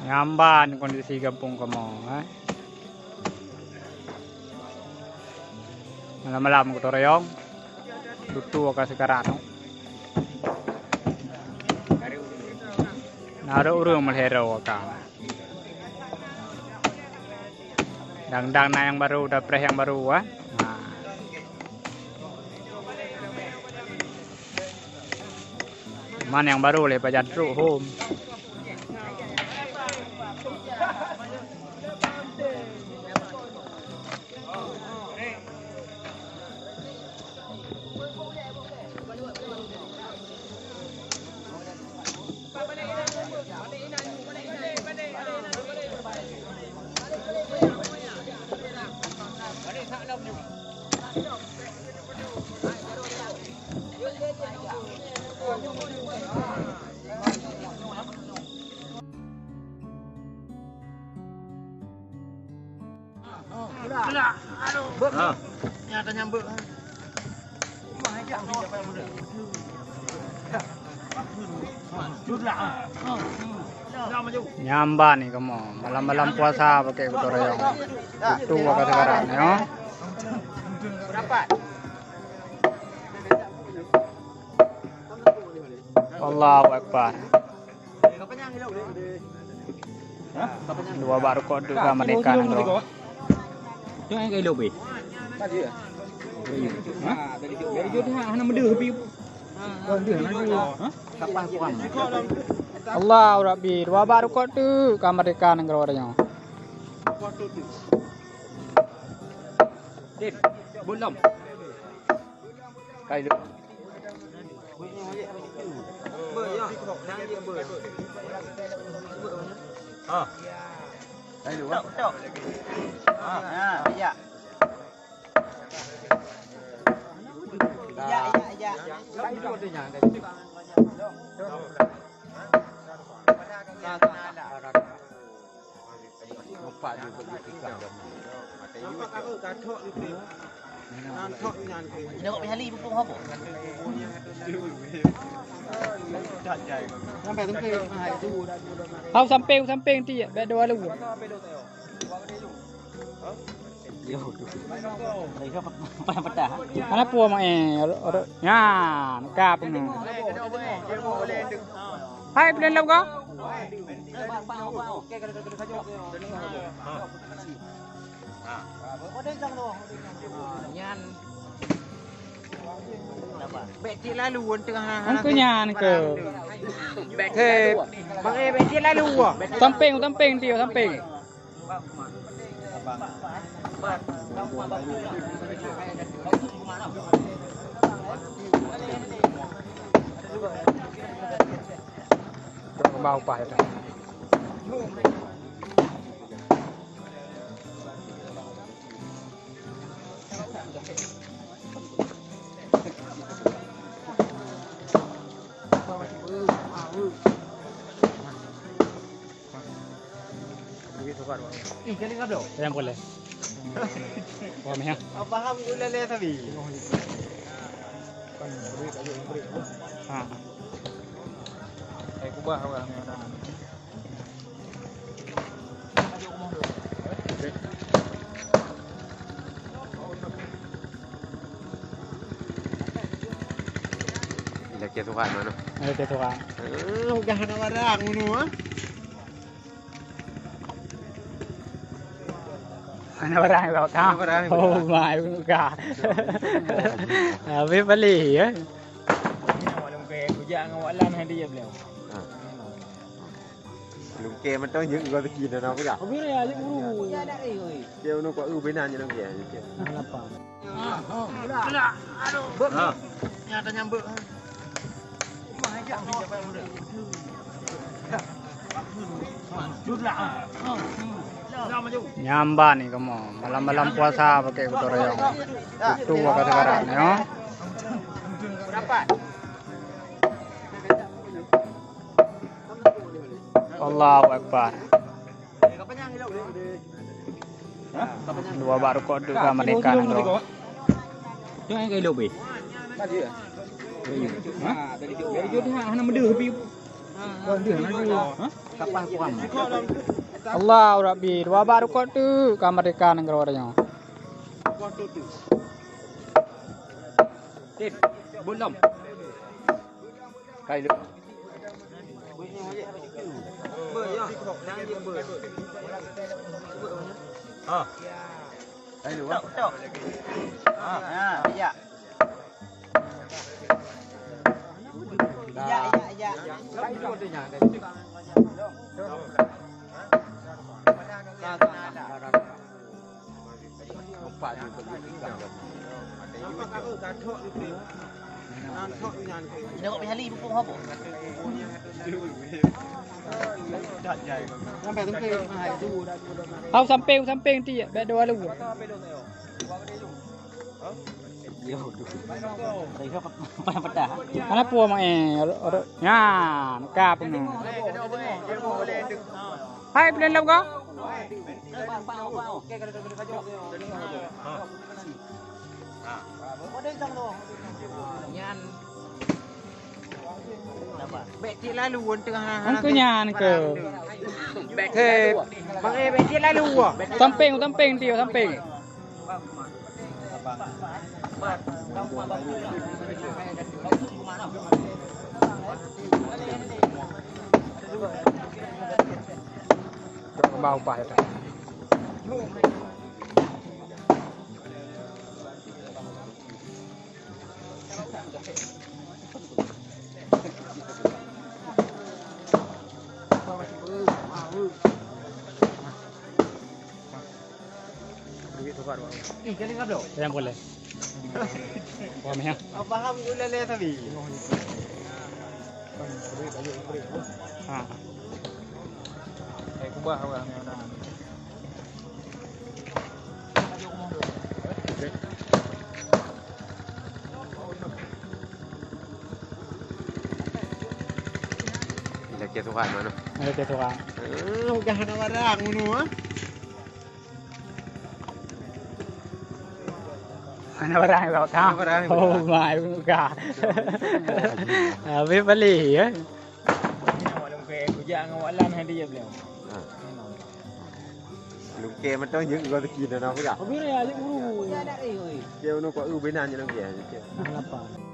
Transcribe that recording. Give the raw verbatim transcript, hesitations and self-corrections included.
Nyan ban kondisi gampông kamoe, eh. Malam-malam gotong royong, tutoe ka sikarat tu. Na ureueng meulhèe droe ka. Dang-dang na nyang barô, dapreh nyang barô, eh. Nah. Man nyang barô lé pajan trok hom. Nyan ban ni kamoe, malam-malam puasa pakai gotong royong. Tutoe ka sikarat nyoe. Allahu Akbar. Dua bak rukok tu ka merdeka nanggroe. Tu yang kayu lebih. Ha? Dari jauh dah hana meudoh pi. Ha? Kapah puang. Allahu Rabbi, dua bak rukok tu ka merdeka nanggroe nyoe. Din, belum. Kayu. Ha. Kayu. Tok, tok. Ha, ya. Ya, ya, ya. Hau sampéng, sampéng ti, bèk dua lu. Yo, tu. Lagi apa? Apa yang patah? Mana puang mak eh? Nyan, ka penuh. Hai, pelan lam kau. Nyan. Bèk cit lalu, ôn teungoh. Angku nyan ke. Bèk cit lalu. Bang, eh, bèk cit lalu. Sampéng, sampéng, tio, sampéng. Keumbang upah ya. Yang boleh. Wah, meh. Paham gula le tadi. Ha. Hai kubah orang ni. Lakèe Tuhan mana? Lakèe Tuhan. Eh, udah ada barang ngono ah. Mana barang kau? Mana barang? Oh, mai muka. Habis balik ya. Ini nama lungkai kujak dengan Wak Lan hadiah beliau. Ha. Lungkè mantong jeuet gua teuki na, na peugah. Kami raya aja guru. Dia unu kok u bina je lungkè. Lapang. Aduh. Ha. Nyata nyambut. Nyamba ni kamoe, malam-malam puasa pakai gotong royong. Itu waktu sekarang ni, oh. Allahu Akbar. Dua bak rukok tu ka merdeka nanggroe. Tu yang kayu lebih. Ha? Dari jauh dah hana meudoh pi. Ha? Kapal kuam. Allahu Rabbi, dua bak rukok tu ka merdeka nanggroe nyoe. Tin, belum. Kayu lebih. Ha. Tok, tok. Ha, ya. Ya, ya, ya. Ini kok bisa li pupuk apa? Sampai, sampai. Hau samping, samping ti, bèk dua lu. Yo, duh. Saya payah petah. Mana pua mak eh? Nyan, ka penuh. Hai, pelan lom ko. Nyan. Bèk cit lalu, ôn tengah. Angku nyan ke. Bèk cit lalu. Bang, eh, bèk cit lalu. Samping, samping, tio, samping. Kembang upah ya. Duit tu baru. Ih, jadi ngap dok. Yang boleh. Paham ya? Paham gula le tapi. Ha. Eh, kubah orang yang Lagi Tuhan mana? Lagi Tuhan. Eh, udah ada barang ngono ah. Mana barang yang bawa kau? Mana barang yang bawa? Oh my God. Habis balik ya. Ini awak lungkè, kujak ngon awak lan hadi ya beliau. Ha. Lungkè mantong je gua teki dah nak pegang. Kau bila ya, aja buru. Dia nak eh, oi. Dia nak kau, uh, benar je lungkè. Lapan.